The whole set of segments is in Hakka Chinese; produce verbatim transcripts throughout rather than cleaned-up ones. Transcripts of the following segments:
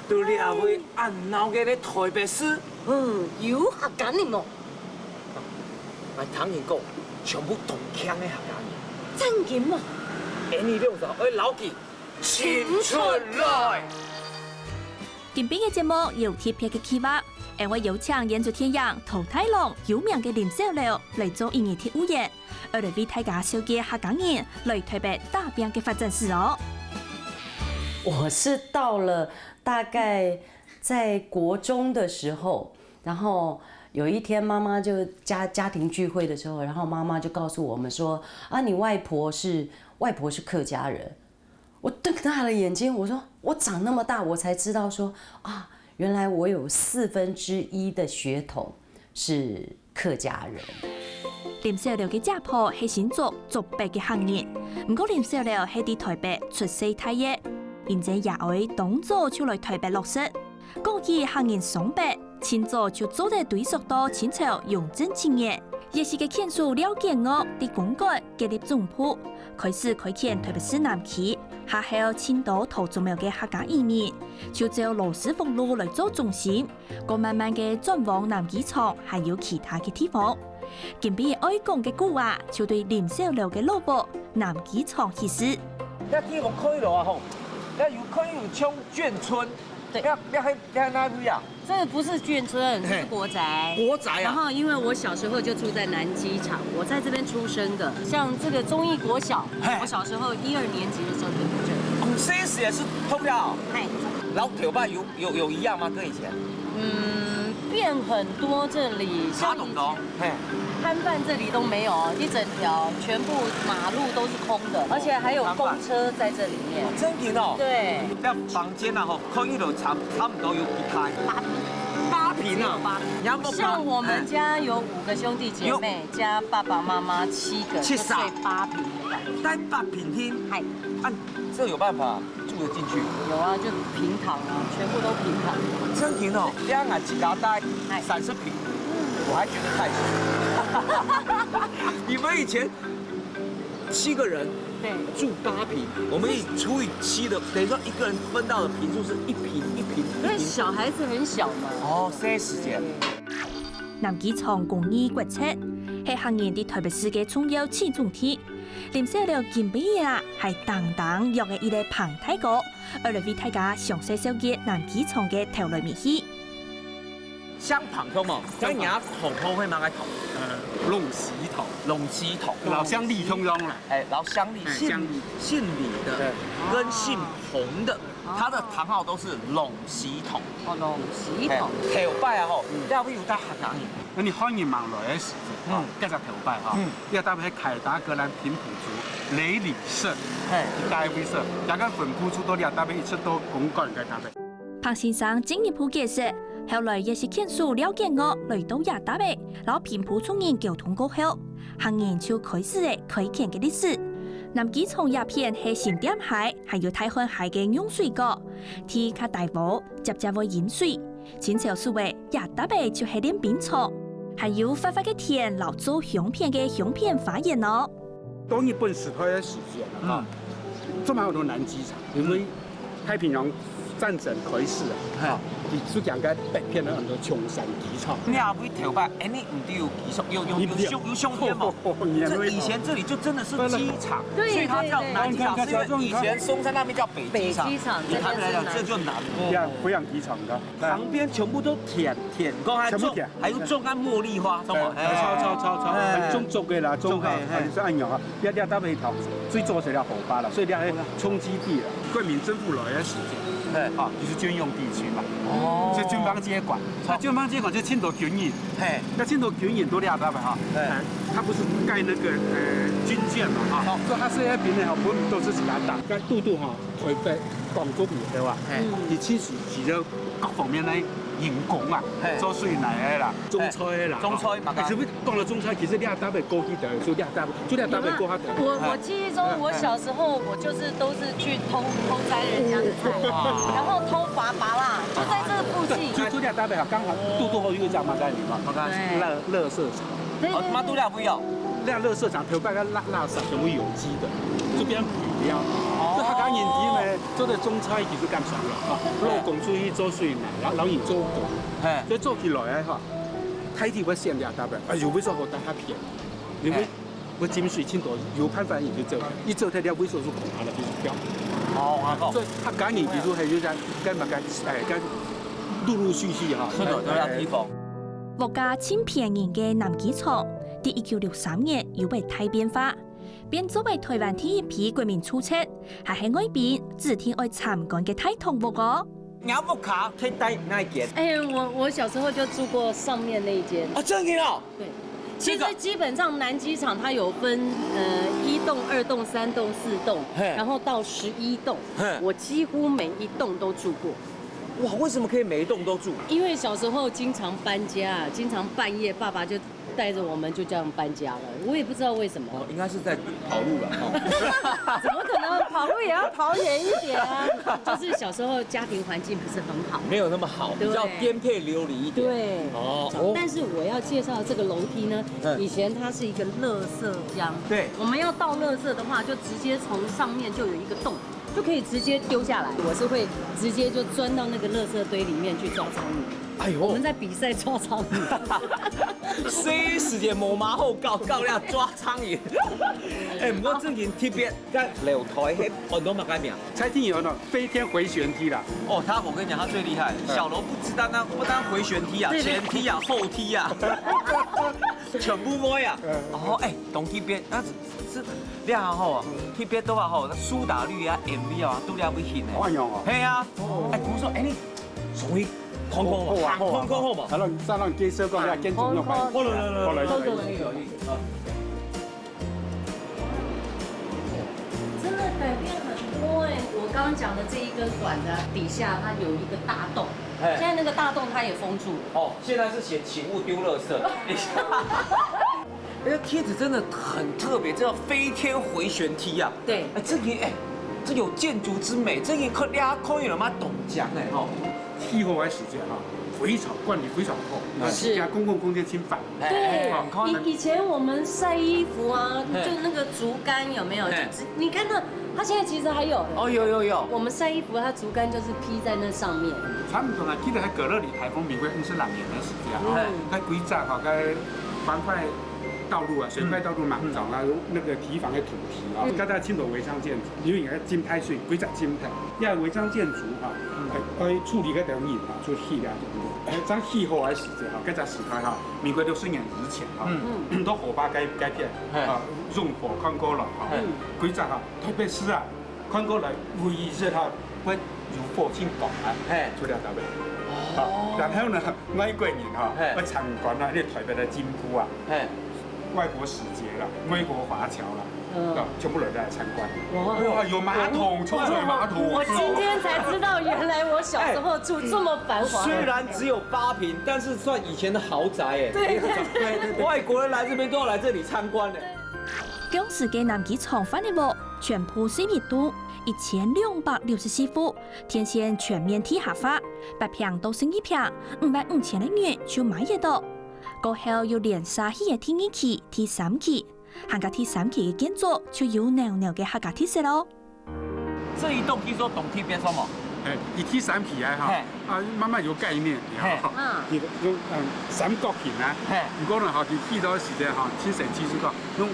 都這位恁鬧熱个台北市，嗯，有客家人無？𠊎聽人講，全部東京个客家人。正經無？恁樣兩儕愛牢記，請出來！今晡个節目有特別个企劃，𠊎會邀請原住電影《桃太郎》有名个林小樓來做一日特務員。 愛來為大家紹介客家人來台北打拚个發展史哦。我是到了大概在国中的时候，然后有一天妈妈就家家庭聚会的时候，然后妈妈就告诉我们说，啊，你外婆是外婆是客家人。我瞪大了眼睛，我说我长那么大，我才知道说啊，原来我有四分之一的血统是客家人。林小樓个姐婆係新竹竹北个客人，毋過林小樓係在台北出世大个，因此也愛當早就來台北落實。講起客人雙北，盡早就做得追溯到清朝雍正七年，也係个遣使廖檢獄在公館建立總部，開始開墾台北市南區，下後盡多桃竹苗个客家移民，就照羅斯福路來做中心， 過慢慢个轉往南機場還有其他个地方。今晡日愛講个故事，就對林小樓个老屋南機場起始。這地方可以了啊吼，這有可以有像眷村，對這這還這還哪位啊？這個不是眷村，這是國宅。國宅啊，然後因為我小時候就住在南機場，我在這邊出生的。像這個忠義國小，嘿我小時候一二年級的時候就在這裡。哦，這時也是通了。嗨，然後頭擺有有有一樣嗎？跟以前？嗯，變很多這裡，像差很多，嘿，攤販這裡都沒有哦，一整條全部馬路都是空的，而且還有公車在這裡面。真的哦。對，那房間啊吼，可以有差差不多有幾台？八坪，八坪啊，只有八坪。你要不像我們家有五個兄弟姐妹，加爸爸媽媽七個，七十啊就睡八坪的房間。帶八坪廳，嗨，啊，這有辦法住得進去？有啊，就平躺啊，全部都平躺。真的哦，這樣啊，自家帶哎三十坪，我還覺得太小。你們以前七個人對，住八坪，我們一除以七的，等於說一個人分到的坪數是一坪一坪一坪。因為小孩子很小嘛。哦，三十間。南機場公寓國宅，係客人在台北市个重要起終地。林小樓今晡日啊，還當當約个一個彭大哥，愛來為大家詳細紹介南機場个頭來尾去。相旁通哦，該你要同通會嗎？該同，呃，弄洗桶，弄洗桶，老鄉里通通啦。哎，然後鄉里姓哎鄉里姓李的對跟姓彭的，他的堂號都是弄洗桶。哦，弄洗哎桶。頭擺啊吼，這位有帶客人。那你歡迎忙來的時節，嗯哦，該隻頭擺哈嗯，要搭配凱達格蘭平埔族雷里社，嘿，一大位社，也跟粉鋪出多利亞搭配一直都公館該搭配。彭先生進一步解釋，後來也係遣使廖檢獄來到這搭位，摎平埔族人溝通過後，客人就開始了開墾个歷史。南機場這片係新店溪還有大漢溪个用水溝，地較低窪，輒輒會淹水。清朝時節，這搭位就係練兵場，還有發發个田摎做香片个香片花園哦。到日本時代的時間啊，哈，做蠻多南機場，因為太平洋戰爭開始啊，嘿哈，你就講該北片的很多松山機場。你阿位頭擺，哎，你毋知有機場，有有有你不要有有商店嗎？你也這以前這裡就真的是機場，對所以它叫對對南機場，是因為以前松山那邊叫北機場，北機場以台北來講，這就南部。呀，培養機場的，旁邊全部都田，田，講還種全部田，還有種啊茉莉花，懂嗎？哎，超超超超，哎很種竹的啦，種哈，竹的，哎還是按鈕哈，要要搭配一條，最早是條河壩了，所以那還充基地了。國民政府來的時間，哎，啊，就是軍用地區嘛，哦就軍方接管。那軍方接管就盡多軍人，嘿，那盡多軍人都這搭位哈，哎哎，他不是蓋那個呃軍艦嘛哈好，所以他是那邊的哈，不都是自家打。該堵堵哈，台北廣州以後啊，嘿你其實其實各方面的人工啊嘿，做水泥的啦，種菜的啦，種菜嘛其實講到種菜，其實這搭位過去的，所以這搭位就這搭位過下的。我我記憶中，我小時候我就是都是去偷偷摘人家的菜，然後偷拔拔啦，就在這附近。就就這搭位哈，剛好堵堵好有一隻馬仔嘛，我看對垃垃圾場。對哦，媽都對料不要，那垃圾場頭擺个垃垃圾全部有機的，就變肥料。哦這客家人知咩？做得種菜其實較爽啦，哈，嘿。老公出去做水泥，然後，然後你做工，嘿。所以做起來啊，哈，大體會省略大半，啊，有位所好打較便宜，因為嘿。我金水盡多，有辦法你就走，一走在這位所是空下了，就是掉。哦，我講。所以客家人其實還有在幹嘛幹，哎，幹陸陸續續哈，是的，都要地方。哎。屋下盡偏遠个南機場，在一九六三年有位大變化，變做位台灣第一批國民住宅， 還係外賓指定愛參觀个大棟屋哦。若屋下可以帶哪一間？哎，我，我小時候就住過上面那一間。啊，真的哦？對，其實這個基本上南機場它有分，呃，一棟、二棟、三棟、四棟，嘿。然後到十一棟，嘿。我幾乎每一棟都住過。哇，為什麼可以每一棟都住？因為小時候經常搬家啊，經常半夜爸爸就帶著我們就這樣搬家了，我也不知道為什麼。哦，應該是在跑路了，哦。怎麼可能？跑路也要跑遠一點啊。就是小時候家庭環境不是很好。沒有那麼好，對。比較顛沛流離一點。對。哦，哦。但是我要介紹這個樓梯呢，嗯。以前它是一個垃圾箱。對。我們要倒垃圾的話，就直接從上面就有一個洞，就可以直接丟下來。我是會直接就鑽到那個垃圾堆裡面去抓蒼蠅。哎呦。我們在比賽抓蒼蠅。細時節無麼好搞，搞了抓蒼蠅。哎，毋過正經特別，該樓梯係安到麼个名？蔡定永哦，飛天回旋梯啦。哦，他，我跟你講，他最厲害。嗯。小樓不知道那，不單回旋梯啊，對，對。前梯啊，後梯啊，全部會啊。嗯。哦，哎，當特別，那是，是，你看吼，特別都啊吼，蘇打綠啊，M V啊，都了不起呢。哦，有哦。嘿啊，哦。哎，比如說，哎，你 上去看看好無？好啊，好啊，看看好無？好了，再讓你介紹一下建築用法。好了，好了，好了，好了。真的改變很多哎，我剛剛講的這一根管的底下，它有一個大洞，哎。現在那個大洞它也封住了。哦，現在是寫請勿丟垃圾。哎，貼紙真的很特別，這叫飛天回旋梯啊。對。哎，這個，哎，這有建築之美，這個可，大家可以了嗎？懂講哎，吼。氣候的時節哈，水草，管理水草好，那是。加公共空間侵犯。對，哎，哎，以，以前我們曬衣服啊，哎。就那個竹竿有沒有？哎。就只，你看到它現在其實還有。哦，有，有，有。我們曬衣服，它竹竿就是披在那上面。差不多呢，記得在格勒里颱風民國五十六年的時節哈，嗯。在規站哈，在板塊道路啊，水塊道路嘛，嗯。找到那個堤防的土堤啊，嗯。大家盡多違章建築，因為該浸太深，規隻浸忒。因為違章建築哈，嗯。哎，哎，處理該等人啊，就去了，對不對？哎，這樣氣候的時節哈，該隻時代哈，民國六十年之前哈，嗯。都河壩該，該片，嘿。啊，用火看過了哈，嘿。規隻哈，特別是啊， 看過來，唯一一隻哈，會有火星港啊，嘿。出了台北。哦。好，然後呢，外國人哈，嘿。會參觀啊，你台北的金鋪啊，嘿。外國使節啦，外國華僑啦，嗯。啊，全部人都來參觀。哇。哇，有馬桶，沖水馬桶。我今天才知道，原來我小時候住這麼繁華。雖然只有八坪，但是算以前的豪宅哎。對，對，對。外國人來這邊都要來這裡參觀的。 舊時个南機場番仔屋全部係一棟，一千兩百六十四戶，天線全面地下化，八坪到十二坪，五萬五千个銀就買得到。過後又連續起个第二期、第三期，還過第三期个建築就有濃濃个客家特色囉。 這一棟聽說當特別，什麼？哎，佢第三期啊，哈，嘿。啊，慢慢有概念，嘿。嗯。佢用，嗯，三角形啊，嘿。毋過呢，哈，佢起到个時間哈，真神奇，係講，用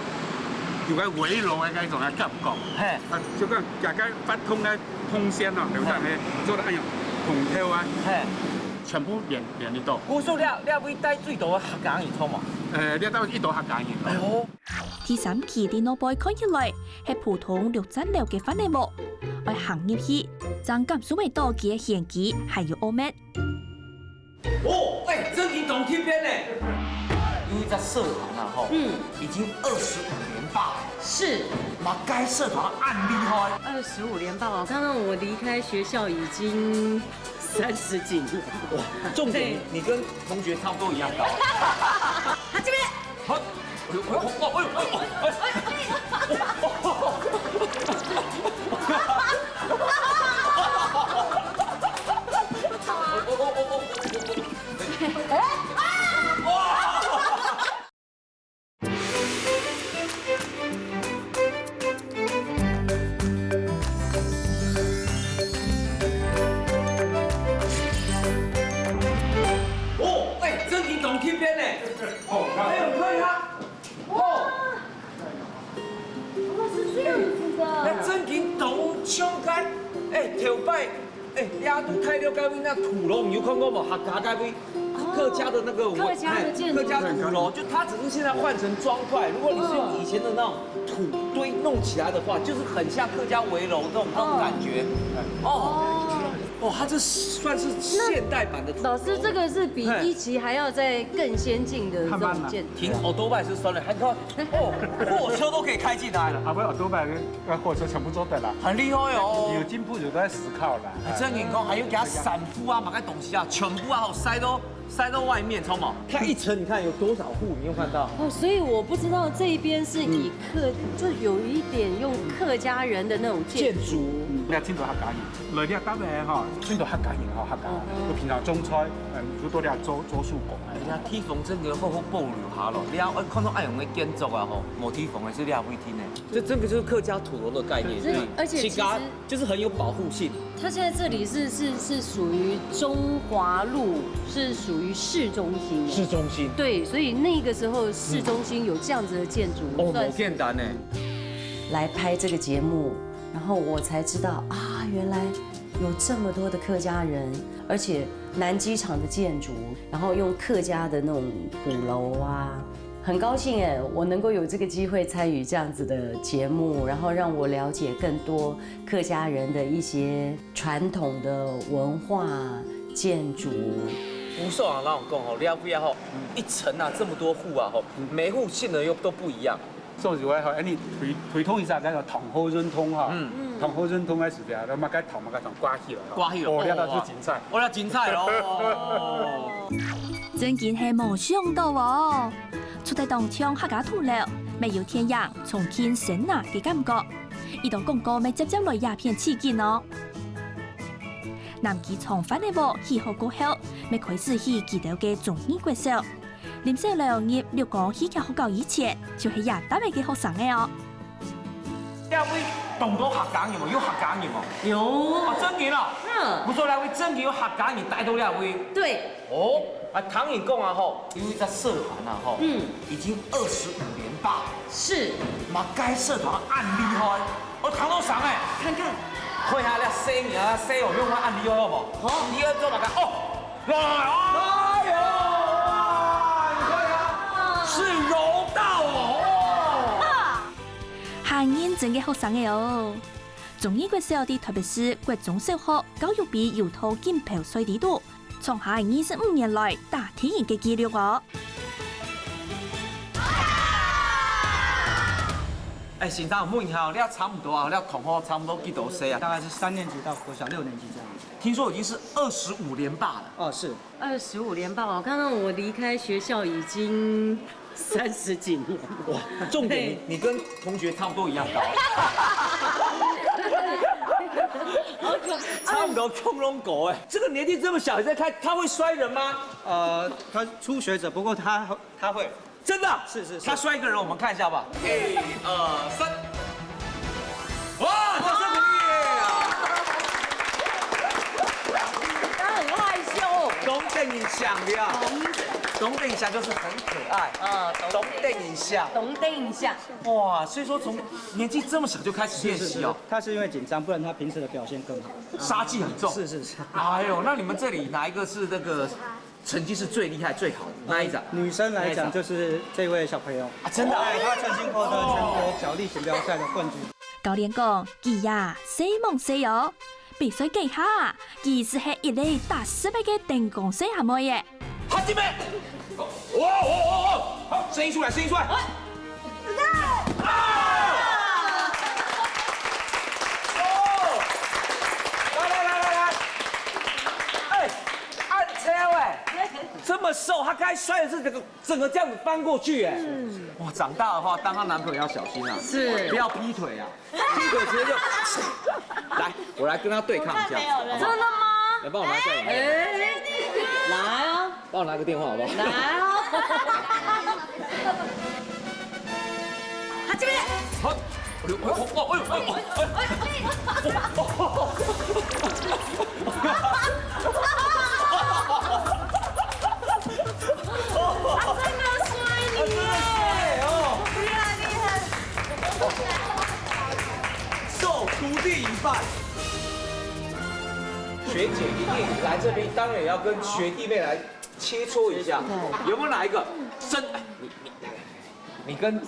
有个圍樓个該種个感覺，嘿。啊，就講大家發通个通線哦，對不對？嘿。做得恁樣通透啊，嘿。全部連，連得到。故所這，這位帶最多个客家人，著無？呃，這到一到客家人咯。哎喲。 第三期在外背看起來係普通六層樓个番仔屋，愛行入去，正感受會到佢个玄機還有奧妙。哦，哎，真係當特別呢。有一隻社團啊，吼，嗯。已經二十五年吧。是。麼个社團恁厲害？二十五年吧，我看看我離開學校已經三十幾年。哇，重點，對。你跟同學差不多一樣高。他這邊。好。 哎呦，哎呦，哎呦，哎呦，哎呦。哎，頭擺，哎，這都大寮該位那土樓，你有看過嗎？客家該位，客家的那個，客家的建築。哎，客家土樓，就它只是現在換成磚塊。如果你是用以前的那種土堆弄起來的話，就是很像客家圍樓那種，那種感覺。哦，哇，它這算是現代版的土樓。老師，這個是比一期還要再更先進的這種建築。停 otobai 是算了，還看，哦，貨車都可以開進來了。後尾otobai跟貨車全部做得啦。很厲害哦。有進步，有在思考啦。哎，真的，你看，還有給它散布啊，買个東西啊，全部啊，好，塞到，塞到外面，知道嗎？它一層你看有多少户，你有看到？哦，所以我不知道這一邊是以客，就有一點用客家人的那種建築。建築。嗯，你看，盡多客家人，來這搭个吼，盡多客家人吼，客家人，嗯哼。佢平常種菜，嗯，就到這做，做手工啊。哎呀，地方真的好好保留下咯，你要看到恁樣个建築啊吼，無地方个係這位定个。這真的就是客家土樓的概念，真的，對。而且其實自家就是很有保護性。它現在這裡是，是，是屬於中華路，是屬於市中心的。市中心。對，所以那個時候市中心有這樣子的建築，嗯。哦，算是。無簡單呢。來拍這個節目，然後我才知道啊，原來有這麼多的客家人，而且南機場的建築，然後用客家的那種鼓樓啊，很高興哎，我能夠有這個機會參與這樣子的節目，然後讓我了解更多客家人的一些傳統的文化建築。吳所長，讓我講吼，你要不要吼，一層啊，這麼多戶啊吼，每戶性能又都不一樣。所以我吼，哎，你推，推動一下，那個堂口運動哈，嗯。堂口運動个時間，那麼該堂麼个堂掛起來哈。掛起來，哦，那就精彩。哦，那精彩咯。真經係無想到哦，除忒當像客家土樓，乜有電影重慶森林个感覺。一到廣告，乜接接來這片取景哦。南機場番仔屋起好過後，乜開始起佢兜个忠義國小。林小樓入六江戲劇學校以前，就係這搭仔个學生仔哦。這位當多客家人哦，有客家人哦。有。哦，真經啊？嗯。毋錯，這位真經有客家人戴到這位。對。哦，啊，聽人講啊吼，有一隻社團啊吼，嗯。已經二十五連霸了。是。麼个社團恁厲害？哦，聽到爽欸。看看。看一下這細人啊，細哦，用到恁厲害好無？好。厲害做麼个？哦，來，哎喲，你看啊，是柔道哦。還認真个學生仔哦。忠義國小在臺北市國中小學教育杯有套錦標賽裡肚，創下二十五年來打第一个紀錄哦。哎，先生，問一下，你這差不多啊，你這同學差不多幾多歲啊？大概是三年級到國小六年級這樣子。聽說已經是二十五連霸了。哦，是。二十五連霸，我看到我離開學校已經三十幾年了。哇，重點你，對。你跟同學差不多一樣高。好可愛。差不多恐龍狗哎，這個年紀這麼小，你在看，他會摔人嗎？呃，他初學者，不過他，他會。真的？是，是，是。他摔一個人，我們看一下吧。一二三。哇，掌聲鼓勵啊！他很害羞。懂得你想的啊。懂得你想就是很可愛。啊，懂得你想。懂得你想。哇，所以說從年紀這麼小就開始練習哦。是，是，是，他是因為緊張，不然他平時的表現更好。殺氣很重。是，是，是。哎喲，那你們這裡哪一個是那個成績是最厲害、最好的？哪一隻？女生來講就是這位小朋友。啊，真的啊？哎，她曾經獲得全國角力錦標賽的冠軍。教練講，佢呀，細罔細哦，比賽該下，佢就係一粒打失敗个燈光細阿妹耶。哈基米！哦，哦，哦，哦，好，聲音出來，聲音出來。啊！哦！來，來，來，來，來。哎，恁巧哎，這麼瘦，他剛才摔的是整個，整個這樣子翻過去哎。哇，長大的話，當她男朋友要小心啊，是。不要劈腿啊。 劈腿直接就，來，我來跟他對抗一下，好不好？真的嗎？來，幫我拿一下影片。哎，來啊，幫我拿個電話好不好？來啊。他這邊。好，哎呦，哎呦，哎呦，哎呦，哎呦，哎呦。他真的摔你耶！哎呦，厲害，厲害。 受徒弟一拜。学姐一定来这边，当然也要跟学弟妹来切磋一下，有没有哪一个真？哎，你你来来来，你跟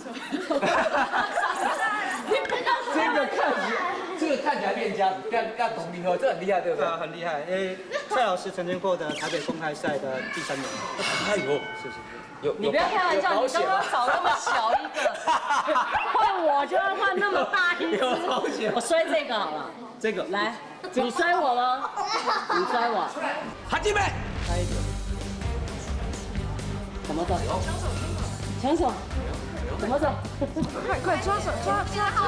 这个看起来，这个看起来练家子，要要同名哦，这很厉害，对不对？啊，很厉害。诶，蔡老师曾经获得台北公开赛的第三名。哎呦，是是是。有你不要开玩笑，有保险吗？你刚刚找那么小一个，换我就要换那么大一只。有保险吗？我摔这个好了。这个来，你摔我吗？你摔我。 하지마! 怎么走？抢手，怎么走？快快抓手，抓抓抓！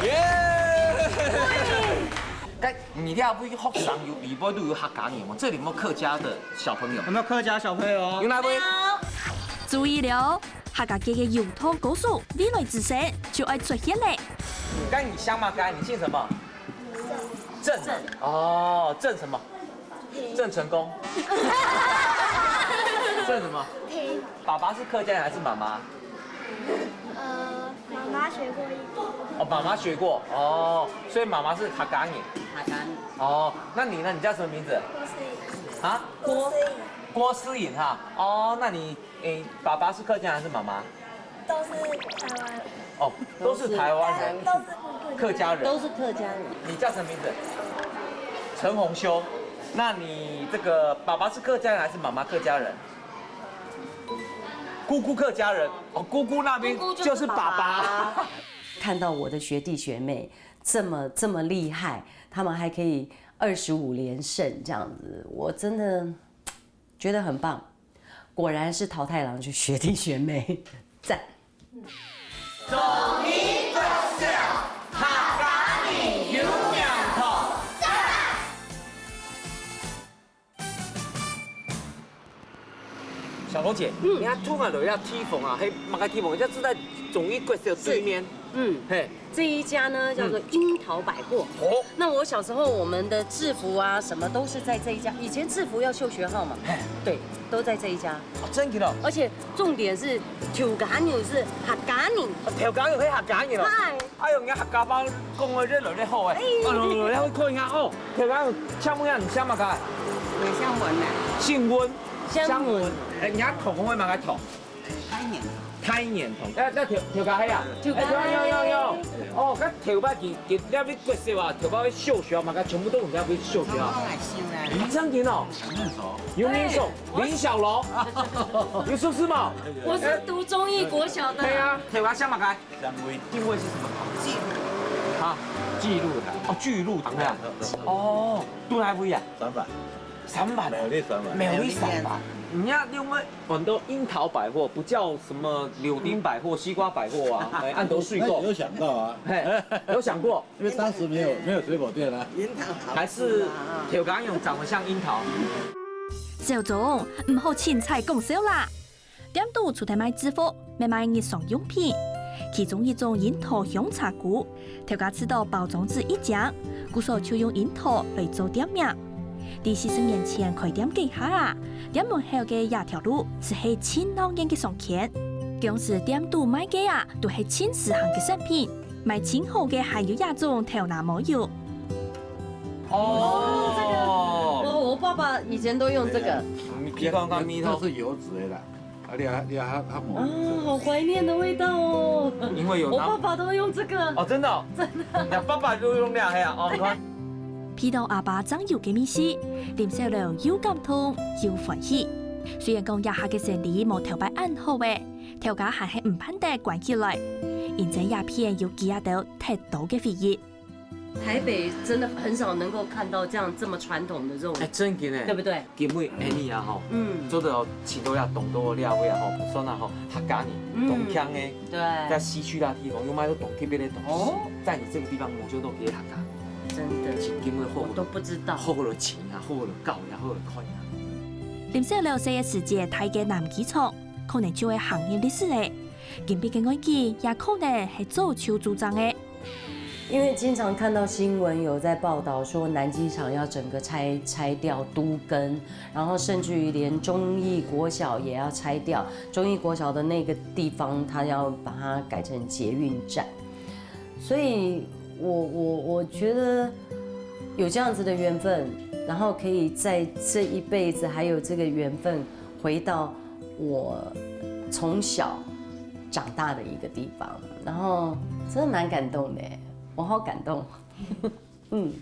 耶！該你這位學生有，裡背都有客家人無？這裡有沒有客家的小朋友？有沒有客家小朋友哦？有哪位？注意了哦，客家界个有台高手未來之星就愛出現咧。該你姓麼个？你姓什麼？鄭。鄭。哦，鄭什麼？鄭成功。鄭什么？爸爸是客家人还是妈妈？呃，妈妈学过一点。哦，妈妈学过。哦，所以妈妈是客家人。客家人。哦，那你呢？你叫什么名字？郭思颖。啊？郭思颖。郭思颖哈。哦，那你，诶，爸爸是客家人还是妈妈？都是台湾人。哦，都是台湾人。都是客家人。都是客家人。你叫什么名字？陈宏修。那你这个爸爸是客家人还是妈妈客家人？姑姑客家人。哦，姑姑那边就是爸爸。看到我的学弟学妹这么，这么厉害，他们还可以二十五连胜这样子，我真的觉得很棒。果然是桃太郎就学弟学妹，赞。 小罗姐，嗯。你看，突然有一个地方啊，嘿，那个地方，就是在中医国小对面。嗯。嘿。这一家呢，叫做嗯。樱桃百货。哦。那我小时候，我们的制服啊，什么都是在这一家。以前制服要绣学号嘛。嘿。对，都在这一家。哦，真的哦。而且重点是，头家娘是客家人。哦，头家娘是客家人哦。嗨。 哎呦，人家客家話講个越來越好哎。哎。哎呦，來看一下哦，頭家，請問一下，你姓麼个？我姓溫啊。姓溫。姓溫。姓溫。哎，人家同學麼个同？太原。太原同。哎，那頭，頭家係啊？頭家。哎，有，有，有，有。哦，該頭擺佢，佢那位國小啊，頭擺會繡學校嘛，該全部都有那位繡學校。常常來繡啊。真的哦。有人熟。林小樓。有熟識嗎？我是讀忠義國小的。對啊，頭家姓麼个？ 香味。定位是什么？記錄。啊，記錄堂。哦，記錄堂呀。嗯，嗯，嗯。哦，都哪位啊？三百。三百。苗栗三百。苗栗三百。苗栗三百。人家因為很多櫻桃百货，不叫什麼柳丁百货、西瓜百貨啊，哎，恁多水果。那有想到啊。嘿，有想過。因為當時沒有，沒有水果店啊。櫻桃好吃啊。還是頭家娘長得像櫻桃。小鍾，毋好凊彩講笑啦！ 店肚除忒賣制服，乜賣日常用品，其中一種櫻桃香茶菇，頭家試著包裝紙已靚，故所就用櫻桃來做店名。在四十年前開店該下啊，店門口个這條路就係盡鬧熱个商圈。當時店肚賣个啊，都係盡時行个產品，賣盡好个還有這種頭那毛油。哦。我，我爸爸以前都用這個。你，你看看味道。這是油脂的啦。 啊，你啊，你啊，較，較無。啊，好懷念的味道哦。因為有那，我爸爸都用這個。哦，真的哦？真的。你爸爸都用這樣啊？哦，你看。鼻到阿爸正有个味緒，林小樓又感動又歡喜。雖然講這下个生理無頭擺恁好誒，頭家還係毋盼得關起來，因為這片有記憶到忒多个回憶。 台北真的很少能夠看到這樣這麼傳統的肉，哎，真的呢。對不對？今晡日恁樣啊吼，嗯。做得哦，請到這當多料理啊吼，算啊吼，客家人，嗯。當香的，對。在西區那地方，有賣到當特別的東西，哦。在你這個地方摸就到別客家。真的。請今晡日好好，我都不知道。好好的請啊，好好的教呀，好好的看呀。林小樓細个時節，大个南機場，可能就會行入歷史誒。今晡日个外景，也可能係早就組成誒。因为经常看到新闻有在报道说南机场要整个拆，拆掉都更，然后甚至于连忠义国小也要拆掉。忠义国小的那个地方，它要把它改成捷运站，所以我，我，我觉得有这样子的缘分，然后可以在这一辈子还有这个缘分回到我从小长大的一个地方，然后真的蛮感动的耶，我好感动。嗯。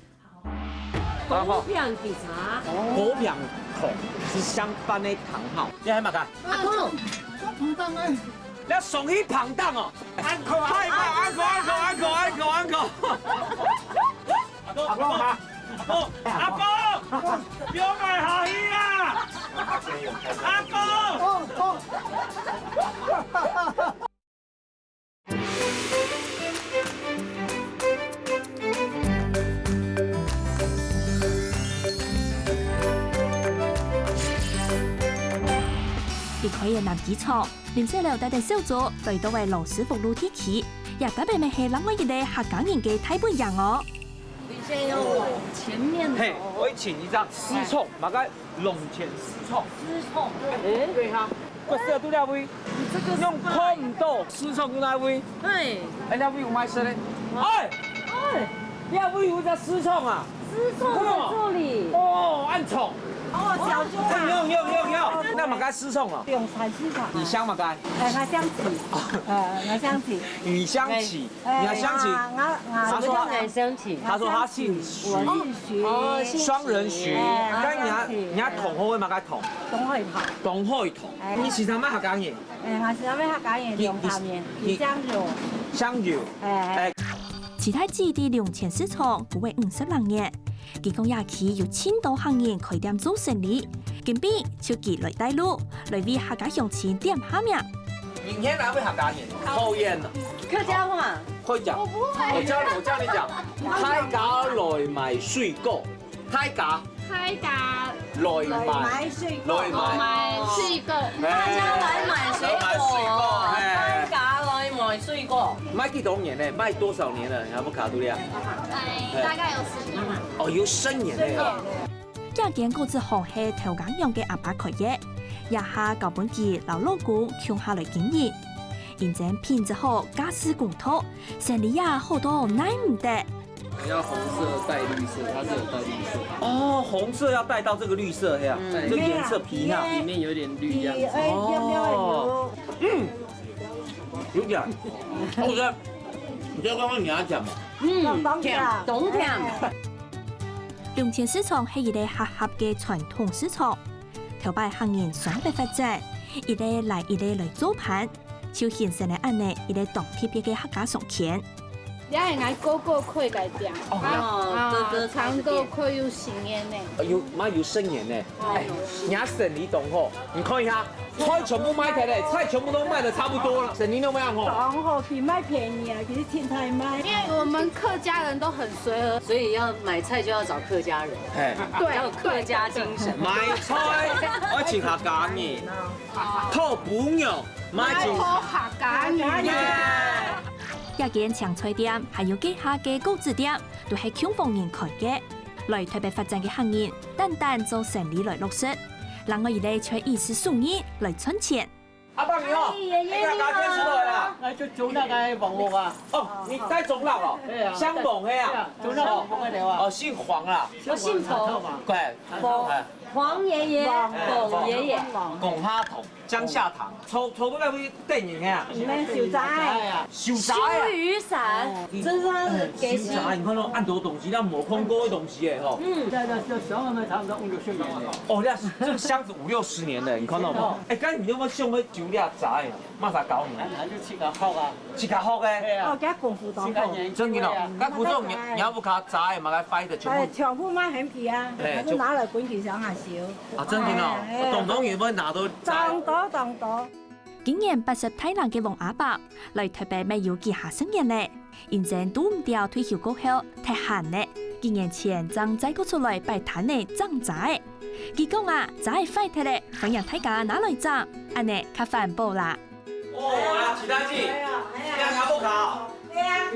高雄警察。高雄糖是相反的糖吼。你喊麼个？阿公，做膨脹啊。你要送去膨脹哦。Uncle，uncle，uncle，uncle，uncle，uncle，uncle。阿公，阿公，阿公，阿公，不要买好意啊！阿公。離開了南機場，林小姐帶等小組來到了羅斯福路地區，也特別乜係另外一個客家人个大本營哦。你現在要往前面走。嘿，𠊎愛請一張試創，麼个 龍泉試創。試創。對哈，𠊎試著這位，你這個是用看毋到試創在哪位？對。哎，這位有賣食个。哎，哎，這位有隻試創啊？試創在這裡。哦，恁重。哦，小豬啊。哎，有有有有，該麼个試創啊？龍泉試創。你姓麼个？哎，𠊎姓徐。呃，𠊎姓徐。你姓徐。 哎，你還姓徐？啊，我，我，他說他，他姓徐。他說他姓徐。我姓徐。哦，姓徐。雙人徐。哎，該你還，我姓徐。你還同學會嗎？該同。同學會。同學會同。哎。你時常賣客家人？哎，𠊎時常賣客家人，你，兩三年，你，你姓劉。姓劉。哎。哎。徐大姊在龍泉市場服務五十零年，佢講這區有盡多客人開店做生理，今晡就佢來帶路，來為客家鄉親點下名。明天哪位客家人？討厭了。客家話。 會講。我不會。我教你，我教你講，大家來買水果，大家，大家來買，來買水果。來買，買水果。哎，大家來買水果，來買水果，哎。大家來買水果。賣幾多年了？賣多少年了？你還不卡度呀？哎，大概有十年了。哦，有十年了呀。十年。 這間果子行係頭家娘个阿爸開个，這下交分佢摎老公共下來經營。因爭品質好，價數公道，生理也好到耐毋得。要紅色帶綠色，它是有帶綠色。哦，紅色要帶到這個綠色呀，嗯。這顏色皮呀。裡面有點綠樣子。哦。嗯，有點。我覺得，你再看看你要講嘛。嗯，當甜。甜，當甜。哎。 龍泉市場係一個合合个傳統市場，頭擺客人相別發展，一個來一個來做伴，就形成了恁呢一個當特別个客家商圈。這係𠊎哥哥開个店，哦。啊，哦，哥哥開个店。啊，長哥開有十年呢。呃，有，嘛有十年呢。哦。哎，你看生理當好，你看一下， 菜全部賣忒了，菜全部都賣得差不多了，生理都無恁好。當好，佢賣便宜啊，佢係清菜賣。因為我們客家人都很隨和。所以要買菜就要找客家人。嘿。對，要有客家精神。買菜，愛請客家人。討餔娘，買請，買討客家人。這間青菜店，還有該下个果子店，都係共房人開个。來台北發展个客人，單單做生理來落實，另外一個就係以事生意來賺錢。 阿伯你好，哎，爺爺你好。哎，你家家見識到了啦。哎，就種那個黃屋啊。哦，你在種那哦？對啊。姓黃的啊？對啊，種那個黃的啊。哦，姓黃啦。我姓彭。對。黃，哎。黃爺爺，哎，彭爺爺。講下糖，江夏糖，抽，抽到該位電影啊。你們收摘啊？收摘啊？修雨傘，哦。這是他的給息。收摘，你看到恁多東西，那無看過的東西耶，吼。嗯。對，對，對，小孩們差不多五六十年了。哦，那是，這個箱子五六十年了，你看到嗎？哦。哎，剛才你有沒有想要 收這摘啊，麼儕教你？啊，就自家學啊。自家學个？係啊。哦，佢功夫當好。自家研究个啊。真个哦，該古早你，你也毋敢摘，麼个壞个，全部。哎，全部賣很平啊，哎，還是拿來分佢鄉下收。啊，真个哦，哎，哎。當當有無拿到摘？當多，當多。今年八十大零个黃阿伯，來台北乜有幾下十年了。 因爭堵毋著退休過後忒閒了，幾年前正再過出來擺攤仔種摘。佢講啊，摘壞忒了，歡迎大家拿來種，恁呢較環保啦。哦，啊，徐大姊，哎呀，哎呀。這樣還不好？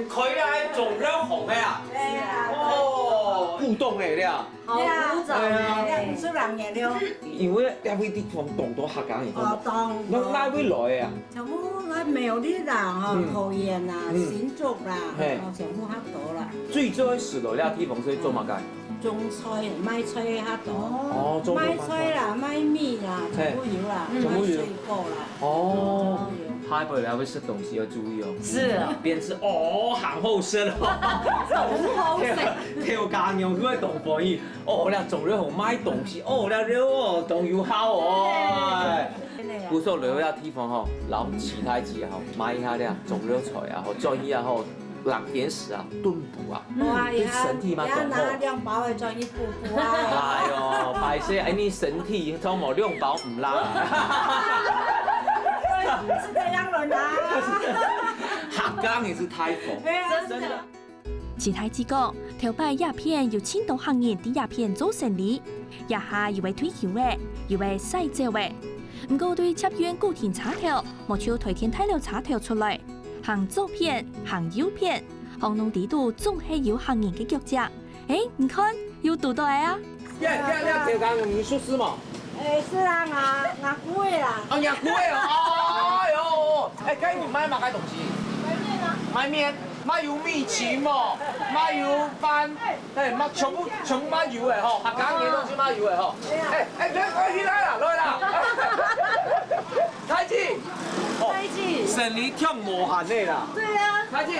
佢个種了紅个啊？對啊。哦，古董个了。好古早哎呀。哎，毋係人个了。因為這位地方當多客家人，哦，當多。該哪位來个啊？全部來苗栗啦，吼，嗯。桃園啦，嗯。新竹啦，嘿。哦，全部較多啦。最早時來這地方係做麼个？種菜，賣菜較多。哦，種菜賣菜啦，賣米啦，嘿。全部有啦，全部有。賣水果啦。 哦，下一擺來會食東西要注意哦。是啊。邊吃哦，行後生哦。走後生。跳，跳加牛，因為懂翻譯。哦，那種人好賣東西，哦，那肉哦，當有效哦。對。對。不錯，留下地方吼，然後其他一集吼，買一下那種肉菜啊，吼，轉一下吼，冷甜食啊，燉補啊。 哇，對身體嘛當好。也拿兩包个轉去補補啊。哎喲，敗勢，哎，你身體總無兩包毋罅。對，是這樣的啦。客家人係大方。對啊。真的。徐太志講，頭擺這片有盡多客人在這片做生理，這下有个退休了，有个徙走了。毋過對捷運古亭車頭，無就台電大樓車頭出來，行左片，行右片， 巷弄底肚總係有客人个腳跡。欸，你看，有堵到个啊！耶，你你你，你熟識無？欸，係啊，吾，吾姑个啦。啊，你姑个哦，哎喲，哎，該你賣麼个東西？賣麵啊。賣麵，賣油米粄無？賣油飯，哎，賣全部全部賣油个吼，客家人東西賣油个吼。哎，哎，來，來，起來啦，來啦。太子，哦，太子。生理忒無閒个啦。對啊。太子，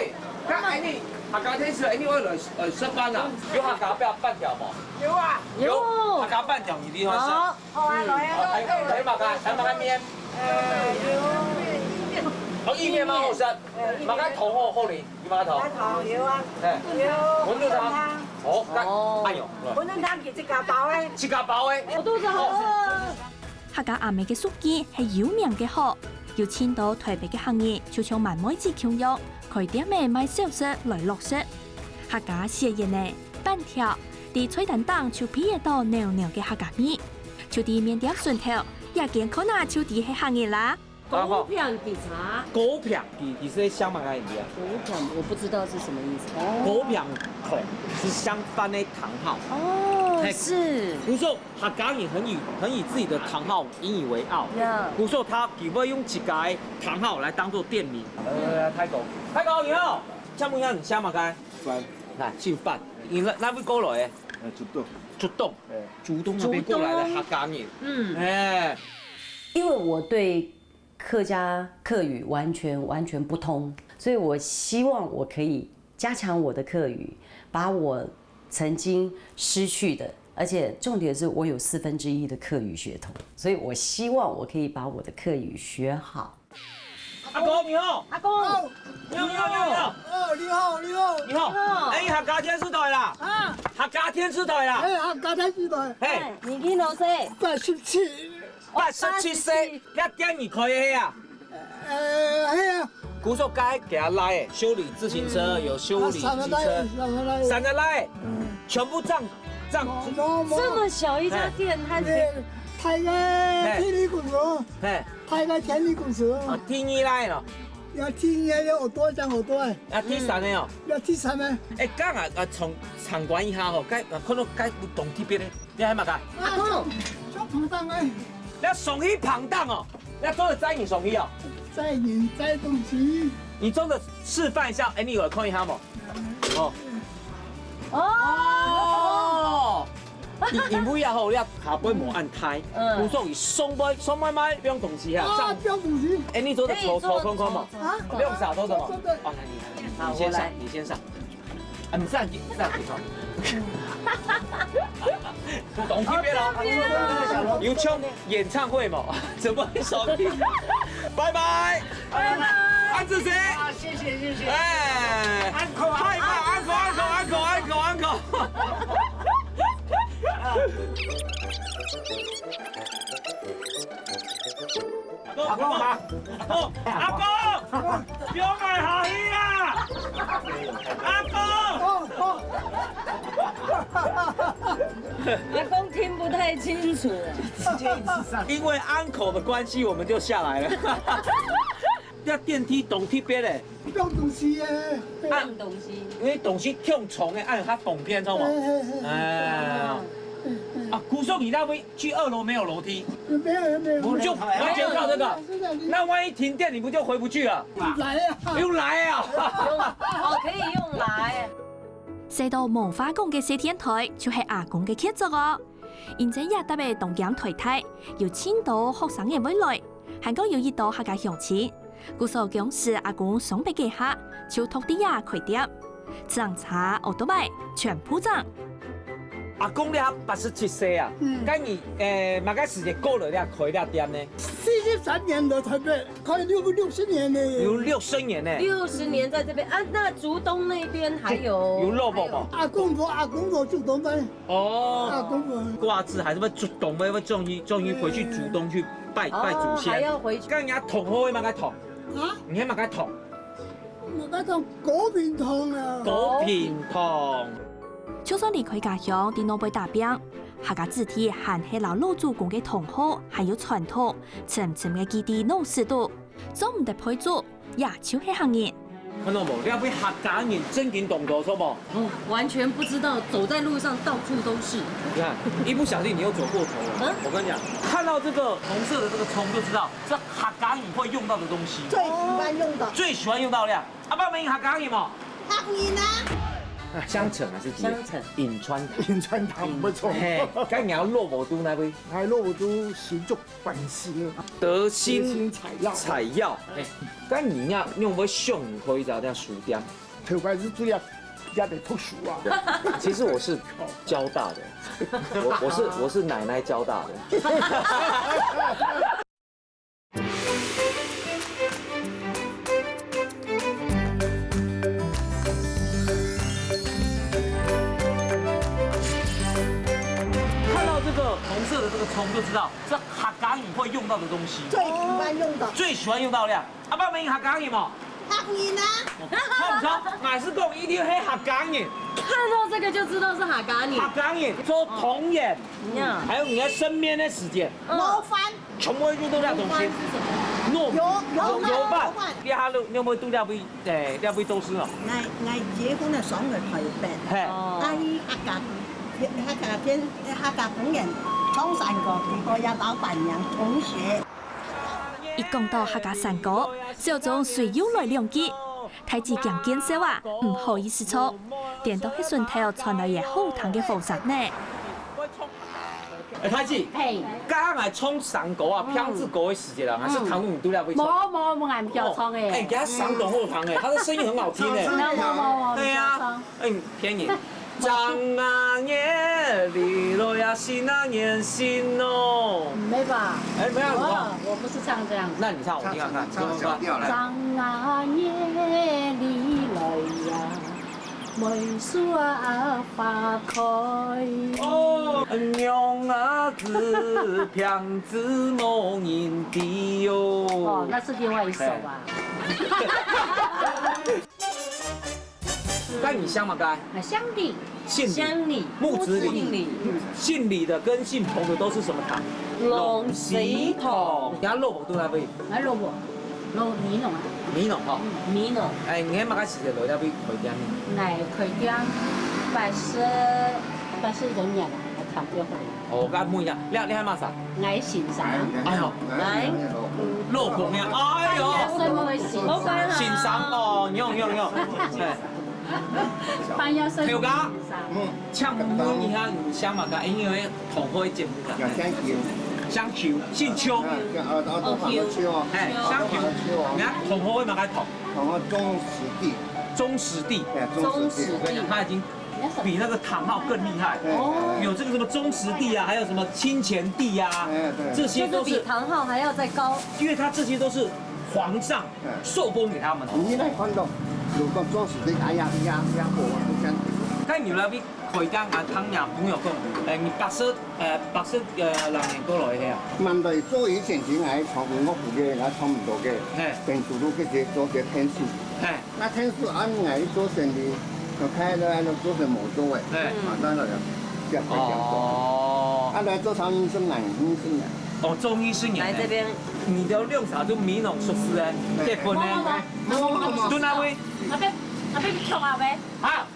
該恁呢，客家電視恁呢會來，呃，食飯啊？有客家粄，粄條無？有啊。有。有客家粄條，你喜歡食？好。好啊，來啊。好，還，還有麼个？還有麼个麵？呃，有。哦，意麵蠻好食。呃，意麵。麼个湯好，好哩？有麼个湯？有湯，有啊。嘿。有餛飩湯。餛飩湯。哦，該，哦。哎喲，來。餛飩湯佢自家包个。自家包个。我肚子好餓。哦。 客家阿姆个手藝係有名个好，有盡多台北个客人就像滿妹子共樣，開店仔賣小食來落食。客家雪燕仔、粄條，在菜單頂就鼻得到濃濃个客家味。就在麵店脣頭，這間看啊就知係客人啦。高品質茶。高品質，佢係香麼个个啊？高品，我不知道是什麼意思。哦。高品質係香檳个湯號。哦，嘿。是。比如說， 客家人很以，很以自己的湯號引以為傲。Yeah。故所佢會用自家个湯號來當做店名。呃，太公，太公你好，請問一下你姓麼个？范。來，姓范。你哪，哪位過來个？呃，竹東。竹東。哎。竹東那邊過來的客家人。竹東。嗯。哎。因為我對客家客語完全，完全不通，所以我希望我可以加強我的客語，把我曾经失去的，而且重点是我有四分之一的客语血统，所以我希望我可以把我的客语学好。阿公，你好。阿公。你好，你好，你好，你好。哦，你好，你好。你好。你好。哎，客家電視台啦。啊。客家電視台啦。哎，客家電視台。嘿。哎，你幾多歲？八十七。八十七歲，哦，八十七。這店你開个係啊？呃，係啊。故所該个倈仔，修理自行車，嗯。有修理機車。啊，三个倈，三个倈。三个倈，嗯。全部這樣，這樣。無，無，無。這麼小一家店，哎。他是，哎，大个天理公司。嘿。大个天理公司。啊，第二倈咯。要第二个，有多講有多。啊，第三个哦。要第三个。哎，剛啊，啊，參，參觀一下吼，該，啊，看到該有當特別个。 你喊麼个？啊，做，做膨脹个。你愛上去膨脹哦，你愛做得載人上去哦。載人載東西。你做得示範一下，哎，你有看一下無？哦。哦。哦。因，因為啊吼，你下背無恁大，嗯。故所佢上背，上背賣放東西啊，啊，上。放東西。哎，你做得坐，可以坐，坐看看無？坐，坐。啊？放啥做得無？坐，坐，坐。哦，那你，好，你先上，我來。你先上。 啊，毋使客氣，毋使客氣吼。當特別哦。有唱演唱會無？怎麼會少聽？拜拜。拜拜。安子誰？啊，謝謝，謝謝。哎。安可，安可。拜拜，安可，安可，安可，安可，安可。 阿公，阿公，阿公，阿公，放我下去啊！阿公！阿公聽不太清楚。因為安可的關係，我們就下來了。這電梯當特別咧，放東西啊。放東西。因為東西忒重个，恁樣較方便，著無？哎，哎，哎。哎。嗯，嗯。啊，姑嫂你那邊去二樓沒有樓梯？沒有，沒有，沒有。就完全靠這個。沒有，沒有。那萬一停電，你不就回不去了？用來啊。用來啊。用，哦，可以用來。細到無話講个細電台，就係阿公个傑作哦。因為這搭仔當兼台大，有盡多學生仔會來，還過有一兜客家鄉親。 故所講係阿公上別个下，就擇地啊開店，自行車、奧多拜全部整。阿公這下八十七歲啊，嗯。該你，誒，麼个時節過來這開這店呢？四十三年了，才開，開六，六十年呢。有六十年呢。六十年在這邊啊，那竹東那邊還有，有落寞嗎？還有阿公婆，阿公婆就同伴。 哦。啊，公婆。掛紙還係會竹東，會，會中意，中意回去竹東去拜，哦，拜祖先。還要回去。該人家糖好買麼个糖？啊？你買麼个糖？麼个糖？果品糖啊。果品糖。就算離開家鄉，在外背打拚，客家子弟還係摎老祖公个糖好，還有傳統，深深个記在腦屎肚。 做毋得背祖，也就係客人。看著無？這位客家人正經當多，著無？哦，完全不知道，走在路上到處都是。你看，一不小心你又走過頭了。嗯？我跟你講，看到這個紅色的這個蔥就知道，這客家人會用到的東西。最喜歡用到。最喜歡用到了。啊，爸爸，你客家人無？客人啊。香腸還是雞？香腸。潁川糖。潁川糖，毋錯。嘿，該你愛落無都哪位？哎，落無都新竹 半仙。德興，德興財藥。財藥。哎，該你呀，你有沒有想過一家這樣書店？頭開始主要也得讀書啊。其實我是交大的，我，我是，我是奶奶交大的。看到這個紅色的這個蔥就知道， 這客家人會用到的東西。最喜歡用到。最喜歡用到了。啊，爸爸，你客家人無？客人啊。看毋出，𠊎係講一定係客家人。看到這個就知道是客家人。客家人做童年，嗯。還有你在身邊的時間，嗯。撈飯。全部會用到這東西。撈飯是什麼？糯米。油，油飯，油，油飯。油飯。你還有，你有沒有度假位？ 誒，這位都係哦。𠊎，𠊎結婚个時節在台北。嘿。哦。啊，去客家，客家店，客家公園唱山歌，結果也老闆娘同學。一講到客家山歌，小鍾隨又來兩句。大姊驚見笑啊，毋好意思唱，顛倒係脣頭傳來个好聽个和聲呢。 哎，大姊，嘿。剛剛來唱山歌啊，嗯。平時歌个時節啦，還係聽你在這位唱？無，無，無，𠊎毋曉唱欸。哦，哎，佢山歌好聽欸，他的聲音很好聽欸。無，無，無，無，對啊，毋曉唱。哎，騙人。張阿爺，你來呀，新阿年新哦。沒吧？哎，沒有，沒有。哦，我不是唱這樣子。那你唱，我聽看看，唱，唱小調來。張阿爺，你來呀， 梅樹啊花開。哦，娘啊子，病子無人知喲。哦，那是另外一首吧。該你姓麼个？啊，姓李。姓李。姓李。木子李。木子李。姓李的跟姓彭的都是什麼糖？龍鬚糖。你看落無都在哪位？ 哎，老婆，老美濃啊。美濃吼。嗯，美濃。哎，你麼个時節來這位開店呢？𠊎開店八十，八十一年啊，𠊎差不多。哦，𠊎問一下，你，你喊麼儕？𠊎姓張。哎喲，來。老公呀，哎喲。半夜睡夢个姓張。姓張哦，有，有，有。哎。半夜睡夢个姓張。頭家。嗯。請問一下，你姓麼个？因為 同學个節目啊。叫姓邱。姓邱，姓邱。啊，叫，啊，啊，都喊我邱哦。哎，姓邱。都喊我邱哦。你看同學个麼个糖？同學鍾師弟。鍾師弟。哎，鍾師弟。鍾師弟。我跟你講，他已經比那個糖號更厲害。哎，哎，哎。有這個什麼鍾師弟啊，還有什麼欽前弟啊，哎，對。這些都是，就是比糖號還要再高。因為他這些都是皇上 嗯。受封給他們。你來看到，如果做事的，哎呀，呀，呀，我不想。該你來比開店啊，聽若朋友講，哎，你八十，呃，八十，呃，六年過來个啊？蠻多做以前是𠊎唱音樂會个，𠊎唱毋到个，嘿。變主路个做个天使。嘿。那天使啊，𠊎做生意，就開了，做成無做个，嘿。馬上來了，就開店做。哦。啊，來做生意是蠻興盛个。哦，做生意是你來這邊你兜兩儕就美濃熟識个，結婚个，在哪位？啊，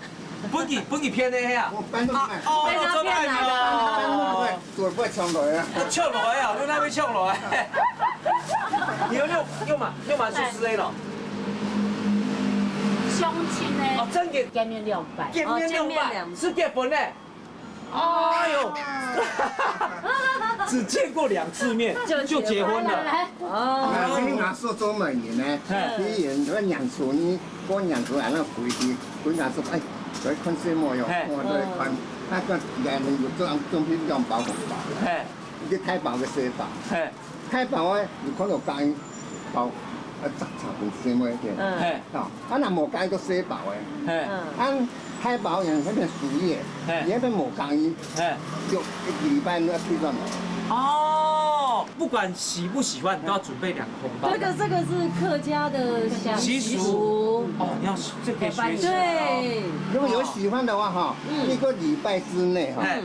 分佢，分佢騙个係啊？哦，搬到來。啊，哦，搬到來，搬到來，哦。做不搶來啊。搶來啊，在哪位搶來？你有六，六嘛，六嘛熟識个咯？相親个。哦，真个。见面两摆。见面两摆，哦，见面两次。是结婚个。哎呦，只见过两次面就结婚了。哦。啊，你拿说做媒人呢，嘿。你演个年初呢，过年初还那回去，回家说，哎，来看什么哟？嘿。我来看，那个人有这样，准备两包红包，嘿。一个大包个小包，嘿。大包个，你看到讲包，呃，十场红什么个，嗯。嘿。啊，啊，那无讲个小包个，嘿。嗯。啊，大包人那边属于，嘿。你那边无讲伊，嘿。就一个礼拜都要退转来。哦，不管喜不喜欢，都要准备两个红包。这个，这个是客家的习俗。习俗。哦，你要，这可以学习哦。对。如果有喜欢的话哈，嗯。一个礼拜之内哈，嘿。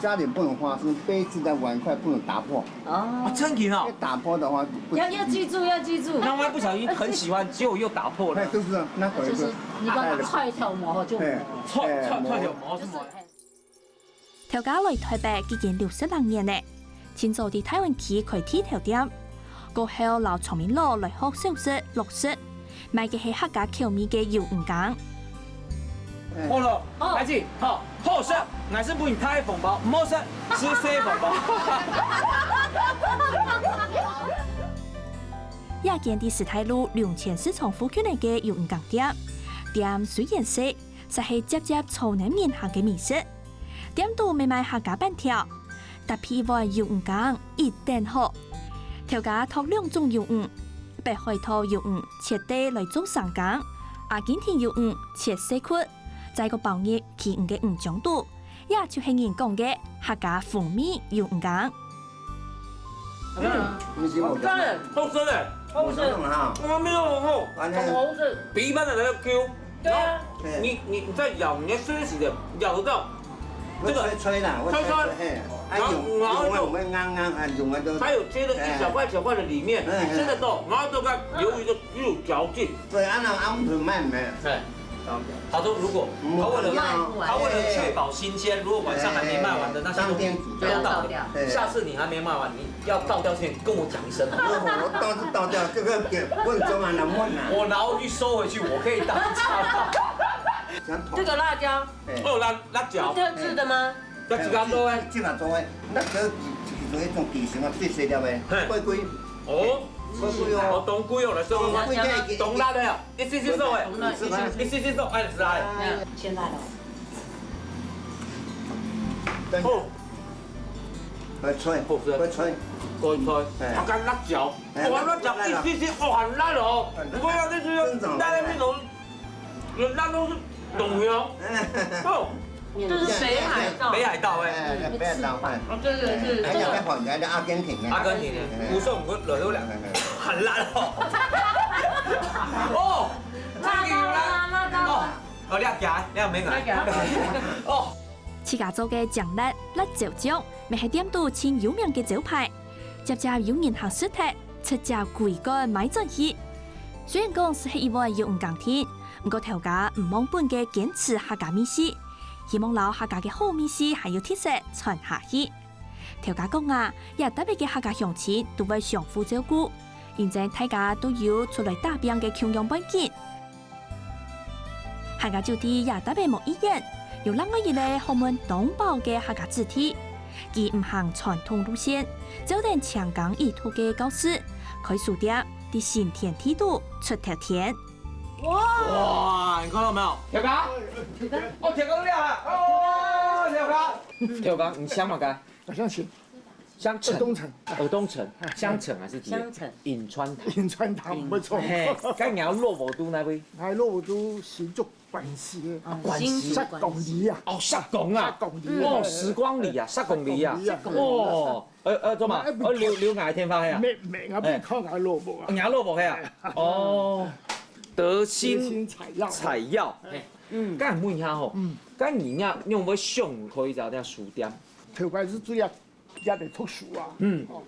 家里不能花生，杯子的碗筷不能打破。哦。啊，真的哦。要打破的话，不要，要记住，要记住。那万一不小心很喜欢，结果又打破了。哎，就是啊，那回去就是你把它带了。 拆掉嘛，就没了。哎，拆，拆，哎，拆掉嘛，是吗？头家来台北已经六十零年了，清早在台湾区开剃头店，过后摎聪明佬来学小食、落食， 卖个係客家口味个魷魚羹。好了，哦。来去，好，好食，𠊎先分你大紅包，毋好食，食細紅包。這間在時大路龍泉市場附近个魷魚羹店，店雖然細， 實係輒輒坐等人客个美食。店肚乜賣客家粄條，搭配一碗魷魚羹一等好。頭家擇兩種魷魚，北海道魷魚切塊來做生羹，阿根廷魷魚切細塊，再過包入其餘个魚漿肚，這就係人講个客家風味魷魚羹。嗯，你喜歡嗎？好吃欸，好吃欸，好吃。哇，沒有很厚，完全，很好吃。比一般的還要Q。 对啊。然后你，你，你在咬，你要休息的咬得到。这个脆脆啦，脆脆，脆脆，嘿。啊，然后，然后就，用，用的会硬硬，啊，用的都，它有切了一小块小块的里面，哎，哎。你吃得动，然后这个鱿鱼就有嚼劲。对，啊，那阿姆卖没？哎。他说，如果他为了，嗯，他为了确保新鲜，如果晚上还没卖完的那些都不要倒掉。哎，哎。下次你还没卖完，你 要倒掉之前跟我讲一声。我，我倒是倒掉，这个给问中啊，难问啊。我拿回去收回去，我可以当场。这个辣椒，哎。哦，辣，辣椒。是特制的吗？要自家做欸。自家做欸，那个一种地形啊，最细粒的，嘿。贵贵。哦。贵贵哦。哦，当贵哦，来说，当贵的。当辣的啊，一丝丝肉欸，一丝丝肉，哎，是啊。哎，现在了。哦。 会脆，好吃。会脆。会脆。哎。它跟辣椒，哎，哇，辣椒一丝丝，哇，很辣哦。很辣。不要再吃了，真的。辣椒那种，有辣椒是懂的哦。哎。哦。这是北海道。北海道，哎。哎，北海道，哎。哦，对，对，对，哎，这个。要跑起来的阿根廷啊。阿根廷的，哎。不是我们惹流两个，哎，哎，哎。很辣哦。哦，这个有辣。辣到了，辣到了。哦，哦，你要夹，你要没拿。你要夹。哦。 自家做个醬辣辣椒醬，乜係店肚盡有名个招牌。輒輒有人客食忒，直接歸罐買轉去。雖然講係一碗魷魚羹定，毋過頭家毋忘本个堅持客家味緒，希望摎客家个好味緒還有特色傳下去。頭家講啊，這搭仔个客家鄉親都會相互照顧，因此大家都有出來打拚个共樣環境。 客家酒店也搭仔無一樣，有另外一個學問當飽个客家子弟，佢毋行傳統路線，照等青耕已讀个教示，開書店，在新天地肚出頭天。哇，你看到沒有？頭家，哦，頭家你好啊，哦，頭家，頭家，你姓麼个？ 好像是香橙。耳東陳。耳東陳，香橙還是甜？香橙。潁川糖。潁川糖，毋會錯。嘿，該你愛落無都哪位？𠊎落無都新竹關西个。啊，關西。新竹關西。石硿里啊。哦，石硿啊。石硿里。哦，時光里啊，石硿里啊。石硿里啊。哦，呃，呃，做麼？哎，哦，留，留𠊎電話係啊？無，無，𠊎無靠𠊎落無啊。你愛落無係啊？哦，德興，德興採藥。採藥。嘿。嗯。該問一下吼，嗯。該你仰，仰會想開一家書店？頭擺係主要也在讀書啊。嗯。哦，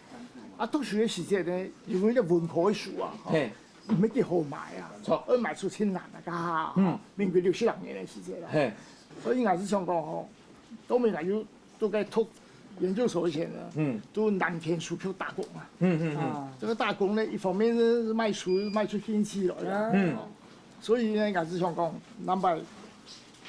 啊，讀書个時節呢，因為這文科个書啊，吼，嘿。毋係幾好買啊，著。愛買書真難啊，該下，嗯。民國六十六年个時節啦。嘿。所以𠊎係想講吼，當面𠊎就都在讀研究所以前呢，嗯。都南天書局打工啊。嗯，嗯，嗯。啊。這個打工呢，一方面是賣書，賣出興趣來的。嗯。哦，所以呢，𠊎係想講，南北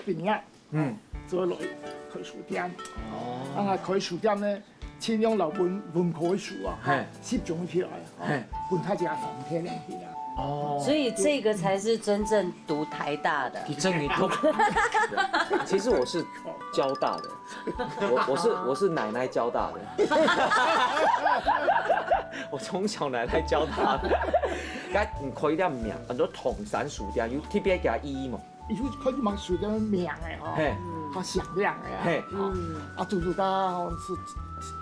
畢業，嗯。做來開書店。哦。啊，開書店呢，盡量摎文，文科个書啊，嘿。集中起來，哦，嘿。分大家方便一點啊。哦。所以這個才是真正讀台大的。你真的讀，其實我是交大的，我，我是，我是奶奶交大的。我從小奶奶交大的。該你開店名，安到唐山書店，有特別个意義無？ 佢就開始買書店个名个吼，嘿。較響亮个啊。嘿。嗯。啊，拄拄到吼，係，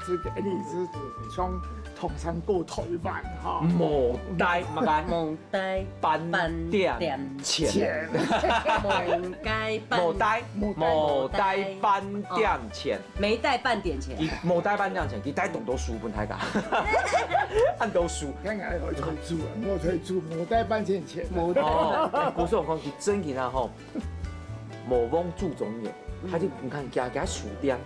係，這個，你係像唐山過台灣吼。牡丹，麼个？牡丹斑點錢。錢。牡丹斑，牡丹，牡丹斑點錢。 沒帶半點錢。佢無帶半點錢，佢帶當多書分大家。恁多書。該𠊎愛退租啊，我退租，無帶半點錢。無帶。哦，故所講，佢真經啊吼，無忘祖宗言，他就，你看，家家書店，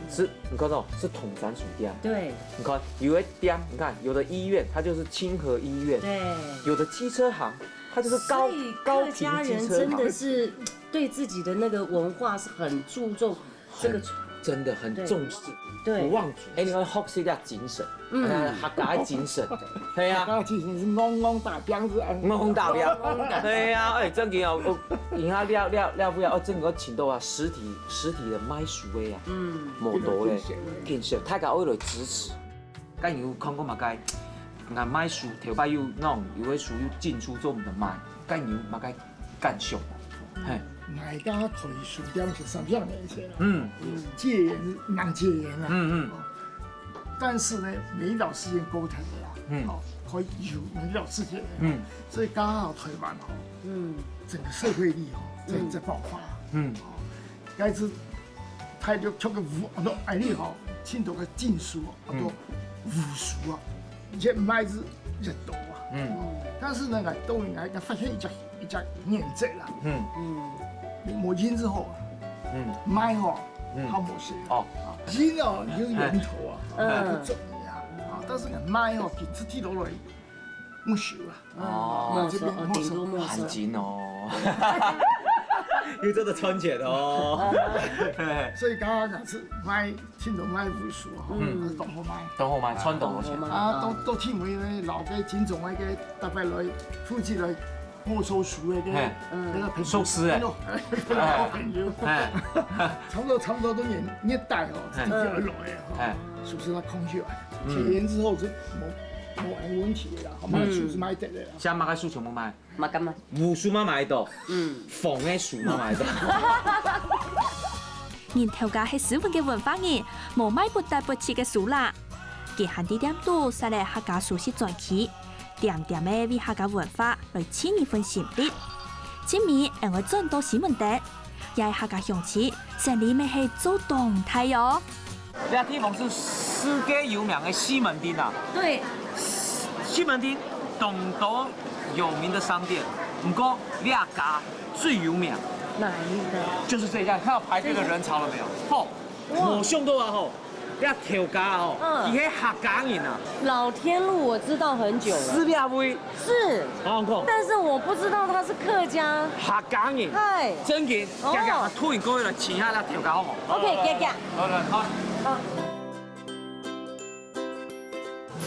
是，你看到，是唐山書店。對。你看，有的店，你看，有的醫院，它就是清河醫院。對。有的機車行，它就是高，所以客家人真的是對自己的那個文化是很注重，這個，真的很重視，對。不忘初心。哎，你看學習這精神，嗯。啊，客家个精神，對啊。客家精神係戇戇打拚，係啊。戇戇打拚，對啊，哎，正經哦，我，以後了，了，了不了，哦，正經我尋到啊，實體，實體个賣書个啊，嗯。無多咧，緊少，大家愛來支持。 該你有看過麼个？𠊎賣書，頭擺有那種有个書有進出做毋得賣，該你有麼个感想？嘿。𠊎家開書店係三十年前啦，嗯。戒嚴，蠻戒嚴啊。嗯，嗯。但是呢，美麗島事件過忒了啦，嗯。哦，可以有美麗島事件了，嗯。所以剛好台灣哦，嗯。整個社會力哦，在，嗯。在爆發，嗯。哦， 該係大陸出个武，啊，哎，你吼，盡多个禁書啊，啊，嗯。都武術啊，這賣係越多啊。嗯。但是呢，𠊎當然𠊎，𠊎發現一隻，一隻原則啦。嗯。嗯。你無印就好啊。嗯。賣吼，嗯。較無事。哦。啊，印哦，有源頭啊，嗯。不重要啊。啊，但是呢，賣吼，其實提落來，無收啊。 哦。沒收，哦，頂多沒收。還真哦。又真的賺錢哦。所以剛剛講係賣，盡多賣武術吼，嗯。還係當好賣。當好賣，賺當好錢。啊，都，都聽聞呢，老个金總那個大概來，夫妻來沒收書那個，嘿。那個朋友，壽司欸。朋友，老朋友。嘿。差不多，差不多都年，年代哦，嘿。自己而來啊，吼。嘿。是不是他空虛啊？嗯。戒嚴之後就沒，沒問題了啦，吼，嗯。書係賣得了啦。像麼个書全部賣？ 麼个嘛？武術嘛買到，嗯。紅个書嘛買到。人頭家係斯文个文化人，無賣不得不去个書啦。佢還在店肚設立客家書食專區，恬恬个為客家文化來盡一份心力。盡尾，𠊎愛轉到西門町，這客家鄉親，生理乜係做當大哦。 這地方係世界有名个西門町啊。對。西門町當多有名的商店，毋過這家最有名。哪一個？就是這家，看到排隊的人潮了沒有？吼，哇。無想到啊吼，這頭家吼，嗯。佢係客家人啊。老天祿我知道很久了。是這位。 是，好好看。但是我不知道他是客家。客家人，嗨。正經，哦。行行，突然過來，請一下那頭家好無？OK，行行。好，來，好。好。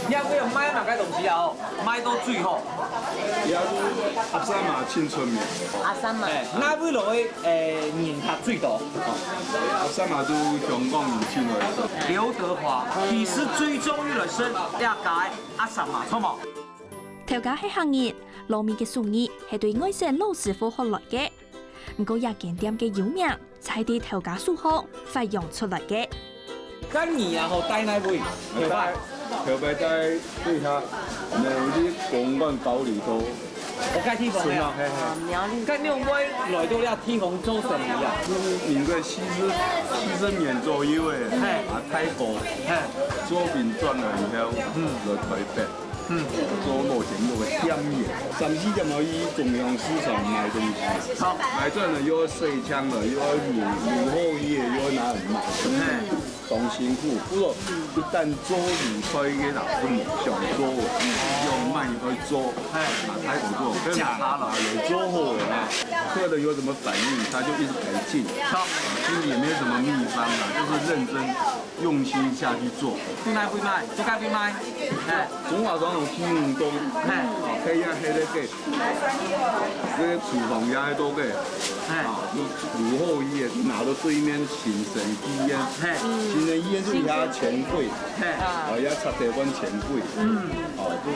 你還有賣麼个東西啊？哦，賣到最好。這係阿三媽盡出名。阿三媽。哎，哪位來，哎，人客最多？阿三媽都香港人盡愛食。劉德華，其實最中意來食這家阿三媽，著無？ 頭家係客人，糯米个手藝係對外省老師傅學來个。毋過這間店个幽名，就係在頭家手項發揚出來个。該你啊，吼，戴哪位？頭擺，頭擺戴對下，苗栗公館高里頭，哦，該地方个啊。係啊，係啊。該你有無來到這地方做生意啊？民國四十、四十年左右个，嘿。啊，泰國，嘿。做兵轉來以後，嗯。來台北，嗯。做無錢个店員，三四點鐘去中央市場買東西，好。買轉來又愛洗淨了，又愛滷，滷好以後又愛拿來賣。嘿。 當辛苦，不過一旦做旅館个人，就無想做，想賣愛做，嘿。啊，泰國做，跟他啦，有做好的啊，客人有什麼反應，他就一直改進。好。啊，心裡也沒有什麼秘方啊，就是認真用心下去做。會賣會賣，做該會賣。哎。中華傳統青龍宮，嘿。啊，可以啊，黑的给。 這个廚房也係多个，嘿。啊，就滷好以後，拿到對面新生醫院，嘿。新生醫院就遐錢櫃，嘿。啊，遐插地板錢櫃，嗯。啊，就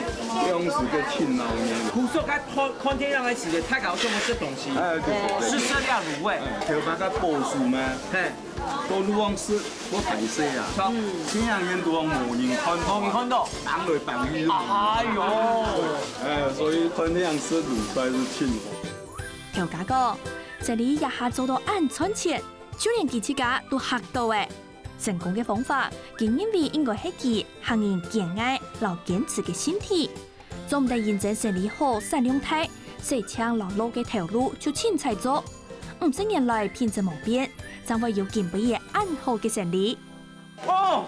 這樣子个勤勞呢。故所該看，看天亮个時節，大家想要食東西，哎，對，對，對。係食這滷味。哎，頭擺个保守嘛，嘿。 到路上食，好歹勢啊。嗯。天亮天都無人看到啊。無人看到。打來打去都無人。哎喲。哎，所以天亮食滷菜係盡好。頭家講，生理這下做到恁賺錢，就連佢自家都嚇到誒。成功个方法，佢認為應該係佢客人堅毅摎堅持个心態。 做毋得因爭生理好、產量大，洗淨摎滷个頭路就凊彩做。五十年來品質無變，正會有今晡日恁好个生理。哦，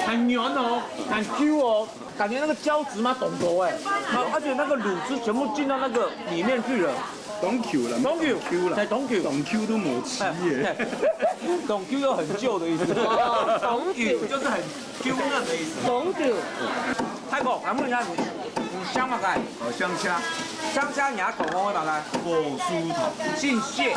很軟哦，很Q哦，感覺那個膠質嘛，懂得哎，好，而且那個滷汁全部進到那個裡面去了。 當Q啦，當Q，當Q啦，在當Q。當Q都無試耶。哎，哎，當Q又很舊的意思。哦，當Q就是很Q嫩的意思。當Q。大哥，來問一下你，你姓麼个？哦，姓謝。姓謝，你阿公講話麼个？保守堂。姓謝。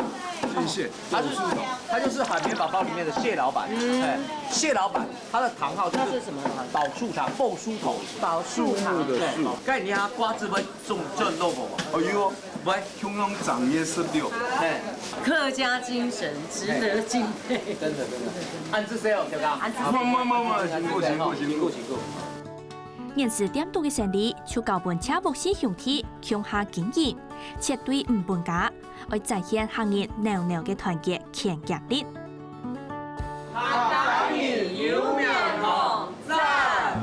姓謝，他就是，保守堂。他就是海綿寶寶裡面的蟹老闆。嗯。哎，蟹老闆，他的堂號就是，那是什麼堂？保守堂，保守堂。保守堂。樹木的樹。對，該你阿瓜子會 種，種豆腐無？哦，有哦，喂，共樣正月十六。嘿。客家精神，值得敬佩。真的，真的。恁仔細哦，對吧？恁仔細。啊，無，無，無，無，辛苦，辛苦，辛苦，辛苦。現時店肚个生理，就交分謝屋四兄弟共下經營，絕對毋分家，愛展現客人濃濃个團結 團結力。客家人有面孔，讚！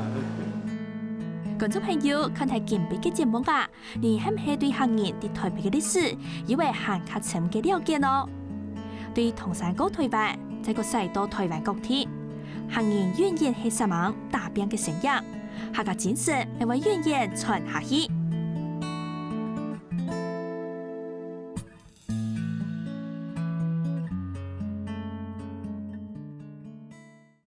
觀眾朋友，看忒今晡个節目啊，你係毋係對客人在台北个歷史有會還較深个了解呢？對唐山過台灣，再過徙到台灣各地，客人永遠係煞猛打拚个身影，客家精神乜會永遠傳下去。